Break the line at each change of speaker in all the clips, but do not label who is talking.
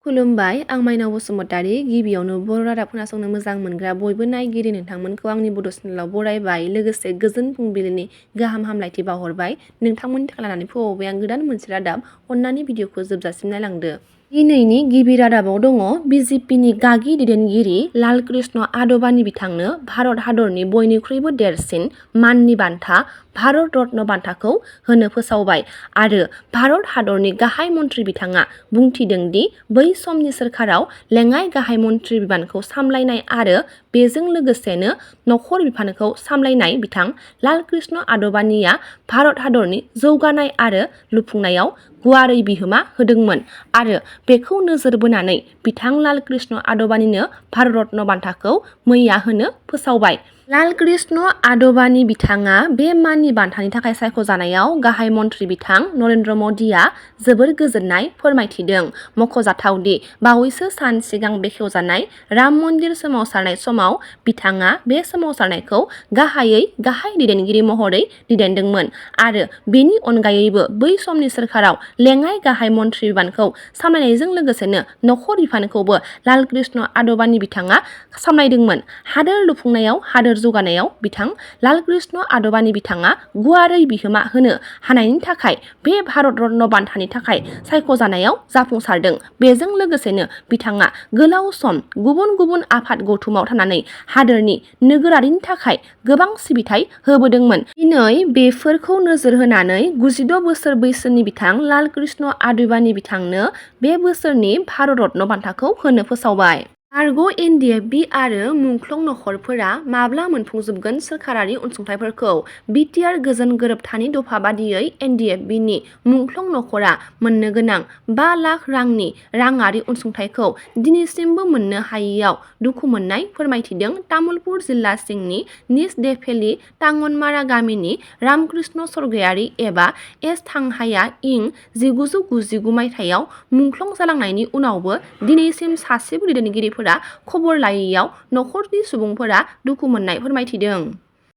खुलुमबाय आं माइनाव बसुमतारी गिबियावनो बर' रादाब खोनासंनो मोजां मोनग्रा बयबो नायगिरि नोंथांमोनखौ आंनि बड' चेनेलाव बरायबाय लोगोसे गोजोन फुंबिलिनि गाहाम हामलायथि बावहरबाय नोंथांमोननि थाखाय लानानै फैबाय आं गोदान मोनसे रादाब अन्नानै भिडिअखौ जोबजासिम नायलांदो। दिनैनि गिबि रादाबाव दङ बिजेपिनि गागि दैदेनगिरि लाल कृष्ण आडबाणी बिथांनो भारत हादरनि बयनिख्रुइबो देरसिन माननि बान्था भारत रत्न बान्थाखौ होनो फोसावबाय आरो भारत हादरनि गाहाय मन्थ्रि बिथाङा बुंथिदों दि बै समनि सोरखाराव लेङाइ गाहाय मन्थ्रि बिबानखौ सामलायनाय आरो बेजों लोगोसेनो नखर बिफानखौ सामलायनाय बिथां लाल कृष्ण आडबाणीया भारत हादरनि जौगानाय आरो लुफुंनायाव गुवारै बिहोमा होदोंमोन आरो बेखौ नोजोर बोनानै बिथां लाल कृष्ण आडबाणीनो भारत रत्न बान्थाखौ मैया होनो फोसावबाय। लाल कृष्ण आडबाणी बिथाङा बे माननि बान्थानि थाखाय सायख'जानायाव गाहाय मन्थ्रि बिथां नरेन्द्र मदिया जोबोर गोजोननाय फोरमायथिदों। मख'जाथावदि बावैसो सान सिगां बेखेवजानाय राम मन्दिर सोमावसारनाय समाव बिथाङा बे सोमावसारनायखौ गाहायै गाहाय दैदेनगिरि महरै दैदेनदोंमोन आरो बेनि अनगायैबो बै समनि सोरखाराव लेङाइ गाहाय मन्थ्रि बिबानखौ सामलायनायजों लोगोसेनो नखर बिफानखौबो लाल कृष्ण आडबाणी बिथाङा सामलायदोंमोन। हादोर लुफुंनायाव हादोर जौगानायाव बिथां लाल कृष्ण आडबाणी बिथाङा गुवारै बिहोमा होनो हानायनि थाखाय बे भारत रत्न बान्थानि थाखाय सायख'जानायाव जाफुंसारदों। बेजों लोगोसेनो बिथाङा गोलाव सम गुबुन गुबुन आफाद गौथुमाव थानानै हादोरनि नोगोरारिनि थाखाय गोबां सिबिथाय होबोदोंमोन। दिनै बेफोरखौ नोजोर होनानै 96 बोसोर बैसोनि बिथां लाल कृष्ण आडबाणी बिथांनो बे बोसोरनि भारत रत्न बान्थाखौ होनो फोसावबाय। आर्ग एनडिएफबि आरो मुंख्लं नखरफोरा माब्ला मोनफुंजोबगोन सोरखारारि अनसुंथाइफोरखौ बिटिआर गोजोन गोरोबथानि दफा बादियै एनडिएफबिनि मुंख्लं नखरा मोननो गोनां 5 लाख रांनि राङारि अनसुंथाइखौ दिनैसिमबो मोननो हायैयाव दुखु मोननाय फोरमायथिदों तामुलपुर जिल्ला सिंनि निज देफेलि टांगनमारा गामिनि रामकृष्ण स्वर्गयारी एबा एस थांहाया इं 1999 मायथाइयाव मुंख्लं जालांनायनि उनावबो दिनैसिम सासेबो दैदेनगिरिफोरा खबर लायैयाव नखरनि सुबुंफोरा दुखु मोननाय फोरमायथिदों।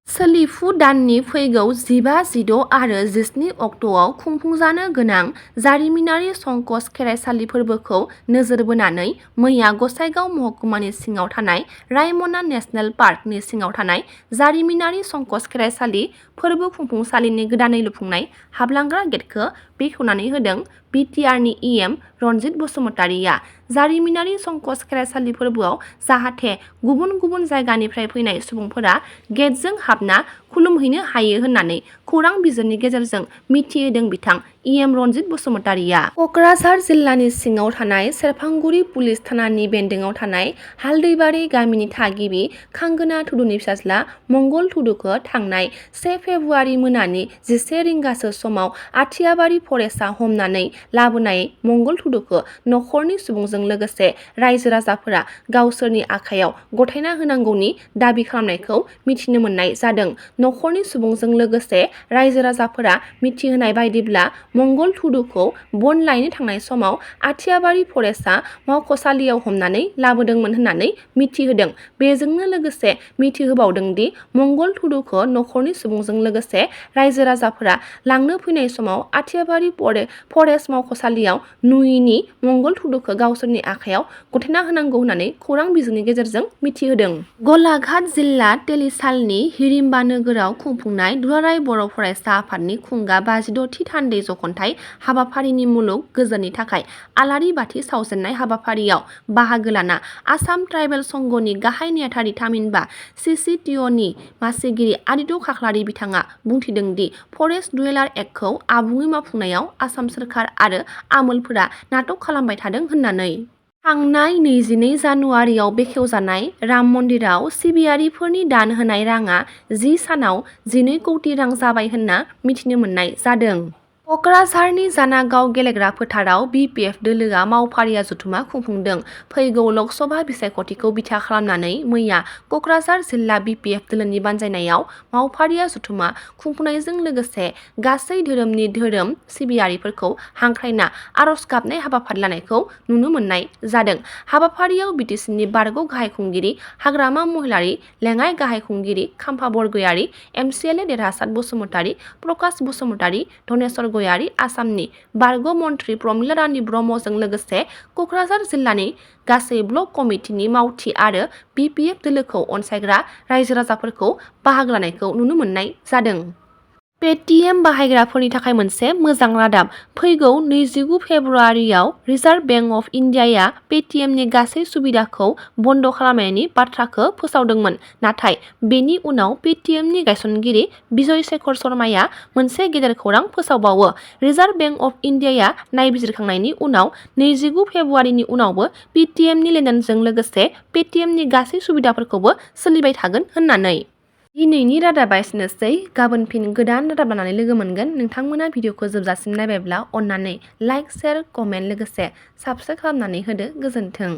सोलिफु दाननि फैगौ 15, 16 आरो 17 अक्ट'आव खुंफुंजानो गोनां जारिमिनारि संकस खेराइसालि फोरबोखौ नोजोर बोनानै मैया गसाइगाव महकुमानि सिङाव थानाय रायमना नेसनेल पार्कनि सिङाव थानाय जारिमिनारि संकस खेराइसालि फोरबो खुंफुंसालिनि गोदानै लुफुंनाय हाबलांग्रा गेटखौ बेखेवनानै होदों बिटिआरनि इएम रनजित बसुमतारीया। जारिमिनारि संकस खेराइसालि फोरबोआव जाहाथे गुबुन गुबुन जायगानिफ्राय फैनाय सुबुंफोरा गेटजों हाबना खुलुमहैनो हायो होननानै खौरां बिजोंनि गेजेरजों मिथिहोदों बिथां इएम रनजित बसुमतारीया। क'क्राझार जिल्लानि सिङाव थानाय सेरफांगुरि पुलिस थानानि बेन्दोङाव थानाय हालदैबारि गामिनि थागिबि खांगोना टुडुनि फिसाज्ला मंगल टुडुखौ थांनाय 1 फेब्रुवारि मोनानि 11 रिंगासो समाव आथियाबारि फरेस्टआ हमनानै लाबोनाय मंगल टुडुखौ नखरनि सुबुंजों लोगोसे रायजो राजाफोरा गावसोरनि आखायाव गथायना होनांगौनि दाबि खालामनायखौ मिथिनो मोननाय जादों। नखरनि सुबुंजों लोगोसे रायजो राजाफोरा मिथिहोनाय बायदिब्ला मंगल टुडुखौ बन लायनो थांनाय समाव आथियाबारि फरेस्टआ मावख'सालियाव हमनानै लाबोदोंमोन होननानै मिथिहोदों। बेजोंनो लोगोसे मिथिहोबावदों दि मंगल टुडुखौ नखरनि सुबुंजों लोगोसे रायजो राजाफोरा लांनो फैनाय समाव आथियाबारि फरेस्ट मावख'सालियाव नुयिनि मंगल टुडुखौ गावसोरनि आखायाव गथायना होनांगौ होननानै खौरां बिजोंनि गेजेरजों मिथिहोदों। गलाघाट जिल्ला तेलिसालनि हिरिम्बा नोगोराव खुंफुंनाय दुलाराय बर' फरायसा आफादनि खुंगा 56थि थान्दै जख'न्थाइ हाबाफारिनि मुलुग गोजोननि थाखाय आलारि बाथि सावजेननाय हाबाफारियाव बाहागो लाना आसाम ट्राइबेल संघनि गाहाय नेहाथारि थामहिनबा सिसिटिअनि मासिगिरि आदित्य खाख्लारि बिथाङा बुंथिदों दि फरेस्ट डुवेलार एक्टखौ आबुङै मावफुंनायाव आसाम सोरखार आरो आमोलफोरा नाटक खालामबाय थादों होननानै। थांनाय 22 जानुवारियाव बेखेवजानाय राम मन्दिराव सिबियारिफोरनि दान होनाय राङा 10 सानाव 12 कौटि रां जाबाय होनना मिथिनो मोननाय जादों। क'क्राझारनि जानागाव गेलेग्रा फोथाराव बिपिएफ दोलोआ मावफारिया जथुमा खुंफुंदों। फैगौ लकसभा बिसायख'थिखौ बिथा खालामनानै मैया क'क्राझार जिल्ला बिपिएफ दोलोनि बानजायनायाव मावफारिया जथुमा खुंफुंनायजों लोगोसे गासै धोरोमनि धोरोम सिबियारिफोरखौ हांख्रायना आर'ज गाबनाय हाबाफारि लानायखौ नुनो मोननाय जादों। हाबाफारियाव बिटिसिनि बारग' गाहाय खुंगिरि हाग्रामा महिलारि, लेङाइ गाहाय खुंगिरि खाम्फा बरगयारि, एमसिएलए देरहासात बसुमतारी, प्रकाश बसुमतारी, धनेस्वर जौगायारि आसामनि बारग' मन्थ्रि प्रमिला रानी ब्रह्मजों लोगोसे क'क्राझार जिल्लानि गासै ब्लक कमिटिनि मावथि आरो BPF दोलोखौ अनसायग्रा रायजो राजाफोरखौ बाहागो लानायखौ नुनो मोननाय जादों। पेटिएम बाहायग्राफोरनि थाखाय मोनसे मोजां रादाब। फैगौ 29 फेब्रुआरियाव रिजार्भ बेंक अफ इन्डियाया पेटिएमनि गासै सुबिदाखौ बन्द खालामनायनि बाथ्राखौ फोसावदोंमोन। नाथाय बेनि उनाव पेटिएमनि गायसनगिरि बिजय शेखर शर्माया मोनसे गेदेर खौरां फोसावबावो। रिजार्भ बेंक अफ इन्डियाया नायबिजिरखांनायनि उनाव 29 फेब्रुआरिनि उनावबो पेटिएमनि लेनदेनजों लोगोसे पेटिएमनि गासै सुबिदाफोरखौबो सोलिबाय थागोन होननानै। दिनैनि रादाबा एसेनोसै। गाबोन फिन गोदान रादाब लानानै लोगो मोनगोन। नोंथांमोना भिडिअखौ जोबजासिम नायबायब्ला अन्नानै लाइक, शेयार, कमेन्ट लोगोसे साबस्क्राइब खालामनानै होदो। गोजोन्थों।